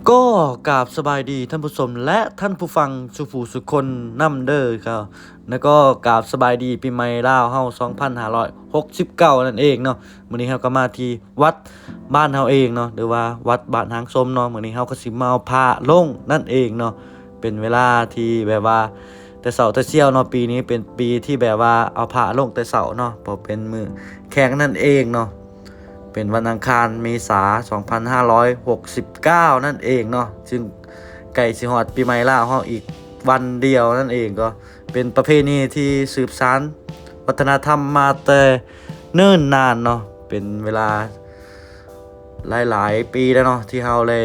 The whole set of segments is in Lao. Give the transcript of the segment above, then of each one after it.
ກໍກາບສະບາຍດີທ່ານຜູ້ຊົມ ແລະ ທ່ານຜູ້ຟັງສູ່ຜູ້ສູ່ຄົນນຳເດີ ແລ້ວກໍກາບສະບາຍດີປີໃໝ່ລາວເຮົາ ສອງພັນຫ້າຮ້ອຍຫົກສິບເກົ້າ ນັ້ນເອງເນາະ. ມື້ນີ້ເຮົາກໍມາທີ່ວັດບ້ານເຮົາເອງເນາະ ຫຼືວ່າວັດບ້ານຫາງສົມເນາະ. ມື້ນີ້ເຮົາກໍຊິມາເອົາພະລົງນັ້ນເອງເນາະ. ເປັນເວລາທີ່ແບບວ່າແຕ່ເຊົ້າແຕ່ຊຽວເນາະ. ປີນີ້ເປັນປີທີ່ແບບວ່າເອົາພະລົງແຕ່ເຊົ້າເນາະ ເພາະເປັນມື້ແຂງນັ້ນເອງເນາະ. ເປັນວັນອັງຄານ ເມສາ ສອງພັນຫ້າຮ້ອຍຫົກສິບເກົ້າ ນັ້ນເອງເນາະ ຊຶ່ງໃກ້ຊິຮອດປີໃໝ່ລາວເຮົາອີກວັນດຽວນັ້ນເອງ. ກໍເປັນປະເພນີທີ່ສືບສານວັດທະນະທຳມາແຕ່ເນີນນານເນາະ ເປັນເວລາຫຼາຍໆປີແລ້ວເນາະ ທີ່ເຮົາໄດ້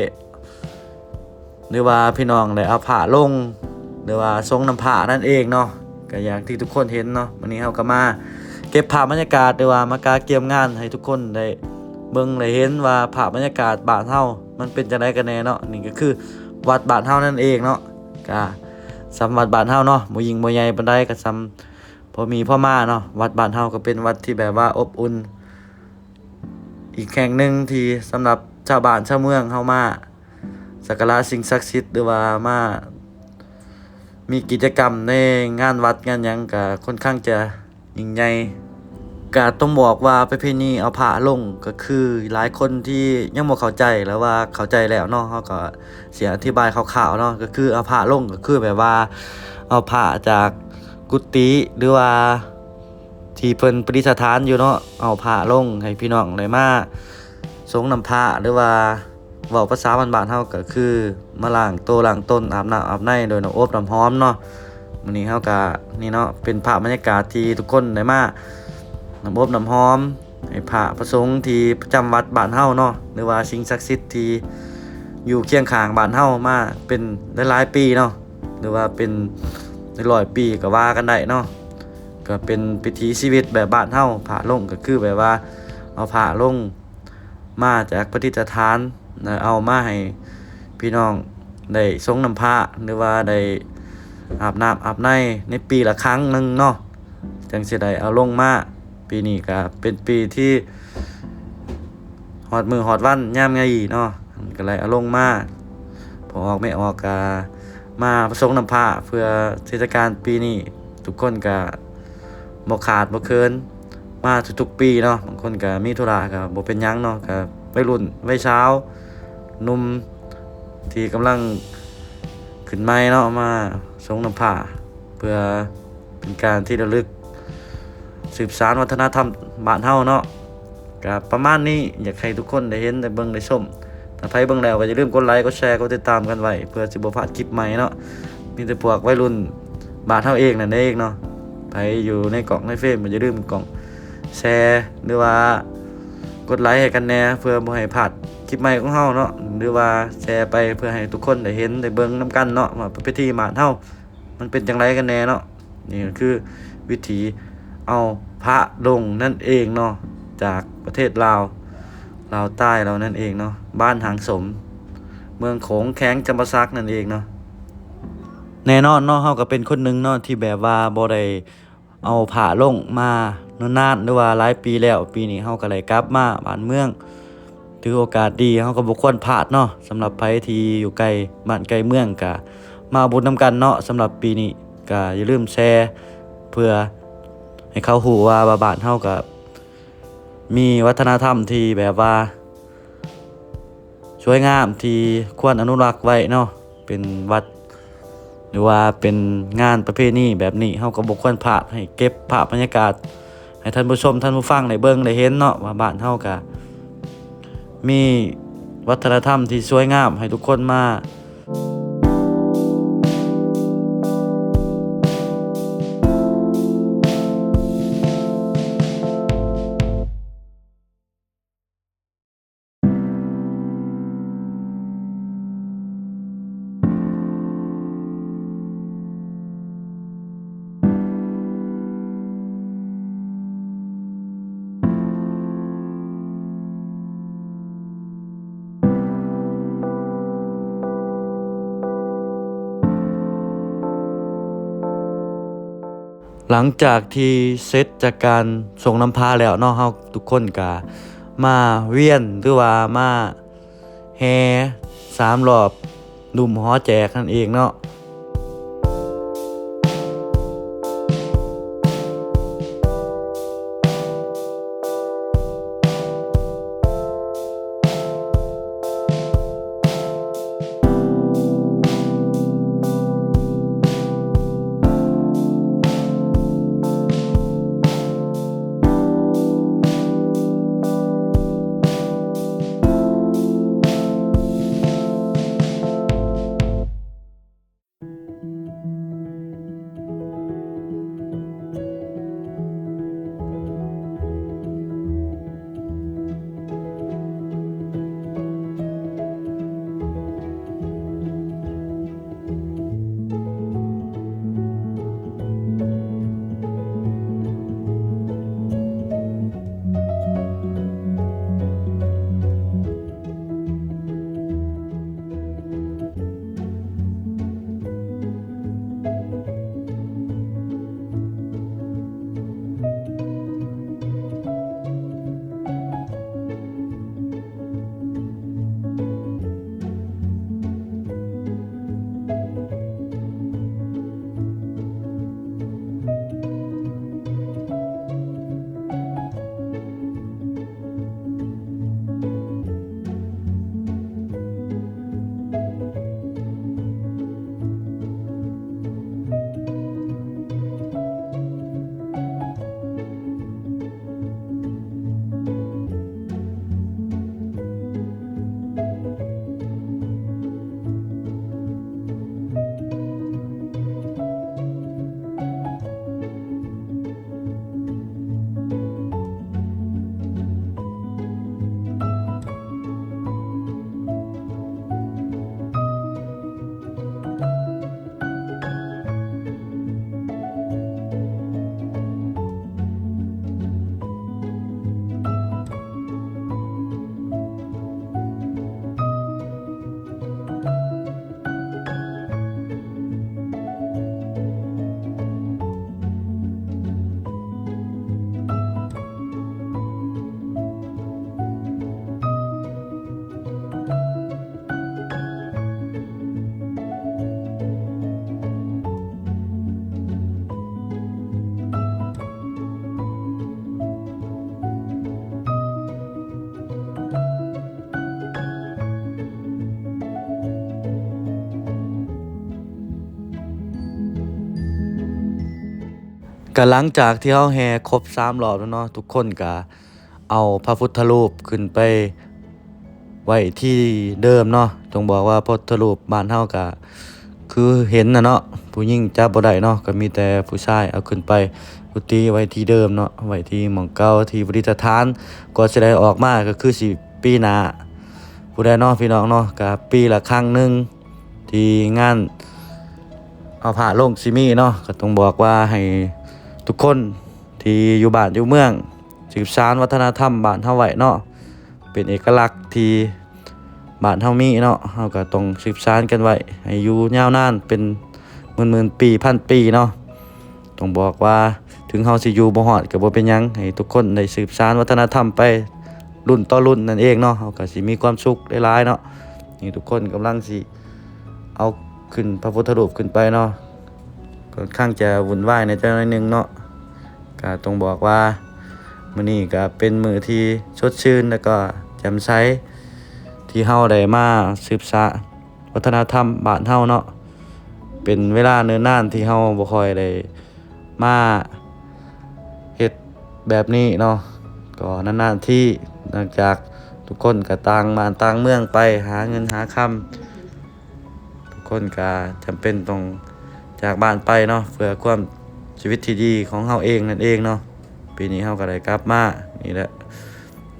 ຫຼືວ່າພີ່ນ້ອງໄດ້ເອົາພະລົງ ຫຼືວ່າສົງນ້ຳພະນັ້ນເອງເນາະ. ກໍຢ່າງທີ່ທຸກຄົນເຫັນເນາະ ມື້ນີ້ເຮົາກໍມາເກັບພາບບັນຍາກາດ ຫຼືວ່າມາກະກຽມງານໃຫ້ທຸກຄົນໄດ້ເບິ່ງໄດ້ເຫັນວ່າພາບບັນຍາກາດບ້ານເຮົາມັນເປັນຈັ່ງໃດກັນແດ່ເນາະ. ນີ້ກໍຄືວັດບ້ານເຮົານັ້ນເອງເນາະ. ກະສ່ຳວັດບ້ານເຮົາເນາະ ບໍ່ຍິ່ງບໍ່ໃຫຍ່ປານໃດ ກໍສ່ຳພໍມີພໍມາເນາະ. ວັດບ້ານເຮົາກໍເປັນວັດທີ່ແບບວ່າອົບອຸ່ນ ອີກແຫ່ງໜຶ່ງທີ່ສຳລັບຊາວບ້ານຊາວເມືອງເຮົາມາສັກກາລະສິ່ງສັກສິດ ຫຼືວ່າມາມີກິດຈະກຳໃນງານວັດງານຫຍັງ ກະຄ່ອນຂ້າງຈະຍິ່ງໃຫຍ່. ກະຕ້ອງບອກວ່າປະເພນີເອົາພະລົງ ກະຄືຫຼາຍຄົນທີ່ຍັງບໍ່ເຂົ້າໃຈ ຫຼືວ່າເຂົ້າໃຈແລ້ວເນາະ ເຮົາກໍຊິອະທິບາຍຄ່າວໆເນາະ. ກະຄືເອົາພະລົງ ກະຄືແບບວ່າເອົາພະຈາກກຸຕິ ຫຼືວ່າ ທີ່ເພິ່ນປະດິດສະຖານຢູ່ເນາະ ເອົາພະລົງໃຫ້ພີ່ນ້ອງໄດ້ມາສົງນ້ຳພະ ຫຼືວ່າເວົ້າພາສາບ້ານໆເຮົາກໍຄືມາລ້າງໂຕລ້າງຕົນ ອາບນ້ຳອາບໃນໂດຍນ້ຳອົບນ້ຳຫອມເນາະ. ມື້ນີ້ເຮົາກໍນີ້ເນາະ ເປັນພາບບັນຍາກາດທີ່ທຸກຄົນໄດ້ມານ້ຳອົບນ້ຳຫອມໃຫ້ພະ ພະສົງທີ່ປະຈຳວັດບ້ານເຮົາເນາະ ຫຼືວ່າສິ່ງສັກສິດທີ່ຢູ່ຄຽງຂ້າງບ້ານເຮົາມາເປັນຫຼາຍໆປີເນາະ ຫຼືວ່າເປັນຫຼາຍຮ້ອຍປີກໍວ່າກັນໄດ້ເນາະ. ກໍເປັນວິຖີຊີວິດແບບບ້ານເຮົາ ພະລົງກໍຄືແບບວ່າເອົາພະລົງມາຈາກປະດິດສະຖານ ແລ້ວເອົາມາໃຫ້ພີ່ນ້ອງໄດ້ສົງນ້ຳພະ ຫຼືວ່າໄດ້ອາບນ້ຳອາບໃນໃນປີລະຄັ້ງໜຶ່ງເນາະ ຈັ່ງຊິໄດ້ເອົາລົງມາ. ປີນີ້ກໍເປັນປີທີ່ຮອດມື້ຮອດວັນຍາມງາມເນາະ ກໍເລີຍເອົາລົງມາ ພໍ່ອອກແມ່ອອກກໍ ມາປະສົງນ້ຳພະເພື່ອເທດສະການປີນີ້ ທຸກຄົນກະບໍ່ຂາດບໍ່ເຂີນ ມາທຸກໆປີເນາະ. ບາງຄົນກະມີທຸລະກະບໍ່ເປັນຫຍັງເນາະ ກະໄວລຸ້ນໄວສາວໜຸ່ມທີ່ກຳລັງຂຶ້ນໃໝ່ເນາະ ມາສົງນ້ຳພະ ເພື່ອເປັນການທີ່ລະລຶກ ສືບສານວັດທະນະທຳບ້ານເຮົາເນາະ. ກະປະມານນີ້ ຢາກໃຫ້ທຸກຄົນໄດ້ເຫັນໄດ້ເບິ່ງໄດ້ຊົມ. ຖ້າໃຜເບິ່ງແລ້ວກໍຢ່າລືມກົດໄລ ກົດແຊ ກົດຕິດຕາມກັນໄວ້ ເພື່ອຊິບໍ່ພາດຄລິບໃໝ່ເນາະ. ມີແຕ່ພວກໄວລຸ້ນບ້ານເຮົາເອງນັ້ນເອງເນາະ. ໃຜຢູ່ໃນກ້ອງໃນເຟມກໍຢ່າລືມກ້ອງແຊ ຫຼືວ່າກົດໄລໃຫ້ກັນແດ່ ເພື່ອບໍ່ໃຫ້ພາດຄລິບໃໝ່ຂອງເຮົາເນາະ ຫຼືວ່າແຊໄປເພື່ອໃຫ້ທຸກຄົນໄດ້ເຫັນໄດ້ເບິ່ງນຳກັນເນາະ ວ່າປະເພນີບ້ານເຮົາ ມັນເປັນຈັ່ງໃດກັນແດ່ເນາະ. ນີ້ກໍຄືວິຖີເອົາພະລົງນັ້ນເອງເນາະ ຈາກປະເທດລາວ ລາວໃຕ້ເຮົານັ້ນເອງເນາະ ບ້ານຫາງສົມ ເມືອງໂຂງ ແຂວງຈຳປາສັກນັ້ນເອງເນາະ. ແນ່ນອນເນາະ ເຮົາກໍເປັນຄົນໜຶ່ງເນາະ ທີ່ແບບວ່າບໍ່ໄດ້ເອົາພະລົງມານານໆ ຫຼືວ່າຫຼາຍປີແລ້ວ. ປີນີ້ເຮົາກໍໄດ້ກັບມາບ້ານເມືອງ ຖືໂອກາດດີ ເຮົາກໍບໍ່ຄວນພາດເນາະ. ສຳລັບໃຜທີ່ຢູ່ໃກ້ບ້ານໃກ້ເມືອງ ກະມາເອົາບຸນນຳກັນເນາະ. ສຳລັບປີນີ້ກະຢ່າລືມແຊ ເພື່ອໃຫ້ເຂົາຮູ້ວ່າ ວ່າບ້ານເຮົາກະມີວັດທະນະທຳທີ່ແບບວ່າສວຍງາມ ທີ່ຄວນອະນຸລັກໄວ້ເນາະ. ເປັນວັດ ຫຼືວ່າເປັນງານປະເພນີແບບນີ້ ເຮົາກໍບໍ່ຄວນພາດ. ໃຫ້ເກັບພາບບັນຍາກາດໃຫ້ທ່ານຜູ້ຊົມທ່ານຜູ້ຟັງໄດ້ເບິ່ງໄດ້ເຫັນເນາະ ວ່າບ້ານເຮົາກະມີວັດທະນະທຳທີ່ສວຍງາມໃຫ້ທຸກຄົນມາ. ຫຼັງຈາກທີ່ເສັດຈາກການສົງນ້ຳພະແລ້ວເນາະ ເຮົາທຸກຄົນກະມາວຽນ ຫຼືວ່າມາແຫ່ ສາມລອບ ດຸ້ມຫໍແຈກນັ້ນເອງເນາະ. ກະຫຼັງຈາກທີ່ເຮົາແຫ່ຄົບສາມລອບແລ້ວເນາະ, ທຸກຄົນກະເອົາພະພຸດທະຮູບຂຶ້ນໄປໄວ້ທີ່ເດີມເນາະ. ຕ້ອງບອກວ່າພະພຸດທະຮູບບ້ານເຮົາກະຄືເຫັນນະເນາະ, ຜູ້ຍິງຈັບບໍ່ໄດ້ເນາະ, ກະມີແຕ່ຜູ້ຊາຍເອົາຂຶ້ນໄປກຸຕິໄວ້ທີ່ເດີມເນາະ, ໄວ້ທີ່ໝ່ອງເກົ່າທີ່ປະດິດສະຖານ. ກວ່າຊິໄດ້ອອກມາກະຄືຊິປີໜ້າພຸ້ນແຫຼະເນາະ ພີ່ນ້ອງເນາະ, ກະປີລະຄັ້ງໜຶ່ງ ທີ່ງານເອົາພະລົງຊິມີເນາະ, ກໍຕ້ອງບອກວ່າໃຫ້ທຸກຄົນທີ່ຢູ່ບ້ານຢູ່ເມືອງ ສືບສານວັດທະນະທຳບ້ານເຮົາໄວ້ເນາະ, ເປັນເອກະລັກທີ່ບ້ານເຮົາມີເນາະ, ເຮົາກໍຕ້ອງສືບສານກັນໄວ້ໃຫ້ຢູ່ຍາວນານເປັນໝື່ນໆປີ ພັນປີເນາະ. ຕ້ອງບອກວ່າເຖິງເຮົາຊິຢູ່ບໍ່ຮອດກໍບໍ່ເປັນຫຍັງ, ໃຫ້ທຸກຄົນໄດ້ສືບສານວັດທະນະທຳໄປລຸ້ນຕໍ່ລຸ້ນນັ້ນເອງເນາະ, ເຮົາກໍຊິມີຄວາມສຸກຫຼາຍໆເນາະ. ນີ້ທຸກຄົນກຳລັງຊິເອົາຂຶ້ນພະພຸດທະຮູບຂຶ້ນໄປເນາະ, ຂ້ອນຂ້າງຈະວຸ່ນວາຍແດ່ຈັກໜ້ອຍໜຶ່ງເນາະ. ກໍຕ້ອງບອກວ່າມື້ນີ້ກໍເປັນມື້ທີ່ສົດຊື່ນ ແລ້ວກໍແຈ່ມໃສ ທີ່ເຮົາໄດ້ມາສືບສານວັດທະນະທຳບ້ານເຮົາເນາະ, ເປັນເວລາເນີນນານທີ່ເຮົາບໍ່ຄ່ອຍໄດ້ ມາເຮັດແບບນີ້ເນາະ, ກໍນານໆທີ ຫຼັງຈາກທຸກຄົນກໍຕ່າງບ້ານຕ່າງເມືອງໄປຫາເງິນຫາຄຳ, ທຸກຄົນກໍຈຳເປັນຕ້ອງຈາກບ້ານໄປເນາະ ເພື່ອຄວາມ ຊີວິດທີ່ດີຂອງເຮົາເອງນັ້ນເອງເນາະ. ປີນີ້ເຮົາກໍໄດ້ກັບມາ ນີ້ແຫຼະ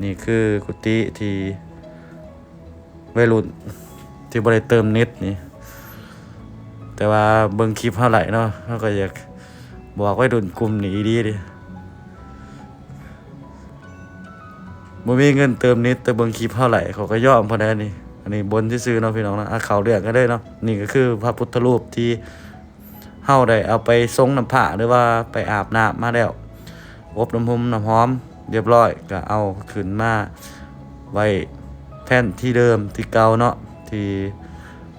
ນີ້ຄືກຸຕິທີ່ ໄວລຸ້ນທີ່ບໍ່ໄດ້ເຕີມເນັດນີ້, ແຕ່ວ່າເບິ່ງຄລິບເຮົາໄຫຼເນາະ, ເຮົາກໍຢາກບອກໄວລຸ້ນກຸ່ມນີ້ອີ່ຫຼີເດ, ບໍ່ມີເງິນເຕີມເນັດ ແຕ່ເບິ່ງຄລິບເຮົາໄຫຼ ເຂົາກໍຍອມພຸ້ນແຫຼະນີ້. ອັນນີ້ບົ່ນຊື່ໆເນາະ ພີ່ນ້ອງເນາະ. ອາ ເຂົ້າເລື່ອງກັນເລີຍເນາະ, ນີ້ກໍຄືພະພຸດທະຮູບທີ່ ເຮົາໄດ້ເອົາໄປຊົງນ້ຳພ້າ ຫຼືວ່າໄປອາບນ້ຳມາແລ້ວ, ອົບນ້ຳຫົມນ້ຳຫອມລຽບຮ້ອຍ ກໍເອົາຂຶ້ນມາໄວ້ແທ່ນທີ່ເດີມທີ່ເກົ່າເນາະ. ທີ່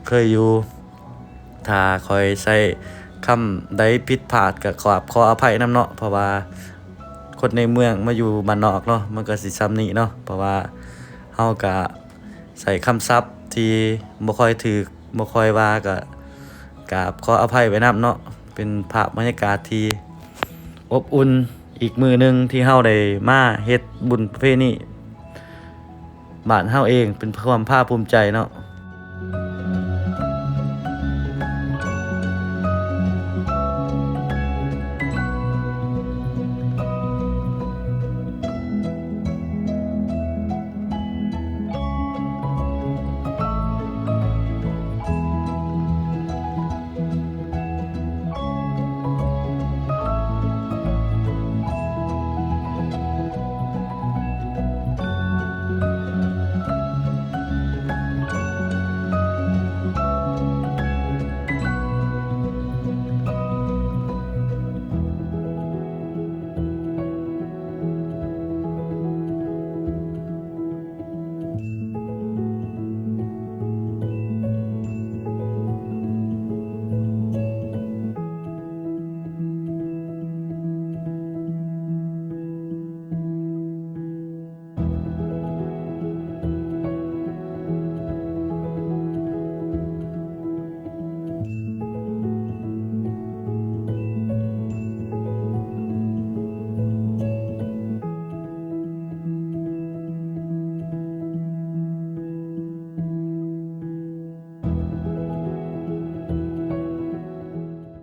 ເຄີຍຢູ່. ຖ້າຂ້ອຍໃຊ້ຄຳໃດຜິດພາດກໍຂອບ ຂໍອະໄພນຳເນາະ ເພາະວ່າຄົນໃນເມືອງມາຢູ່ບ້ານນອກເນາະ ມັນກໍຊິຊ່ຳນີ້ເນາະ ເພາະວ່າເຮົາກໍໃຊ້ຄຳສັບທີ່ບໍ່ຄ່ອຍຖືກ ບໍ່ຄ່ອຍວ່າ ກໍກາບຂໍອະໄພໄວ້ນຳເນາະ. ເປັນພາບບັນຍາກາດທີ່ອົບອຸ່ນ ອີກມື້ໜຶ່ງທີ່ເຮົາໄດ້ມາເຮັດບຸນປະເພນີບ້ານເຮົາເອງ ເປັນຄວາມພາກພູມໃຈເນາະ.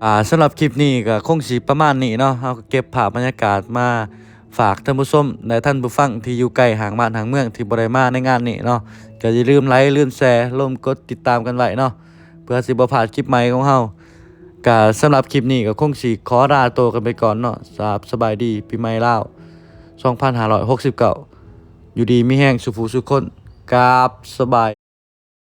ອ່າ ສຳລັບຄລິບນີ້ກໍຄົງຊິປະມານນີ້ເນາະ. ເຮົາກໍເກັບພາບບັນຍາກາດມາຝາກທ່ານຜູ້ຊົມ ແລະ ທ່ານຜູ້ຟັງທີ່ຢູ່ໄກຫ່າງບ້ານຫ່າງເມືອງ ທີ່ບໍ່ໄດ້ມາໃນງານນີ້ເນາະ. ກໍຢ່າລືມໄລຄ໌ ລືມແຊຣ໌ ລົມກົດຕິດຕາມກັນໄວ້ເນາະ ເພື່ອຊິບໍ່ພາດຄລິບໃໝ່ຂອງເຮົາ. ກະສຳລັບຄລິບນີ້ກໍຄົງຊິຂໍລາໂຕກັນໄປກ່ອນເນາະ. ສະບາຍດີ ປີໃໝ່ລາວ ສອງພັນຫ້າຮ້ອຍຫົກສິບເກົ້າ ຢູ່ດີມີແຮງສູ່ຜູ້ສູ່ຄົນ. ກາບສະບາຍ.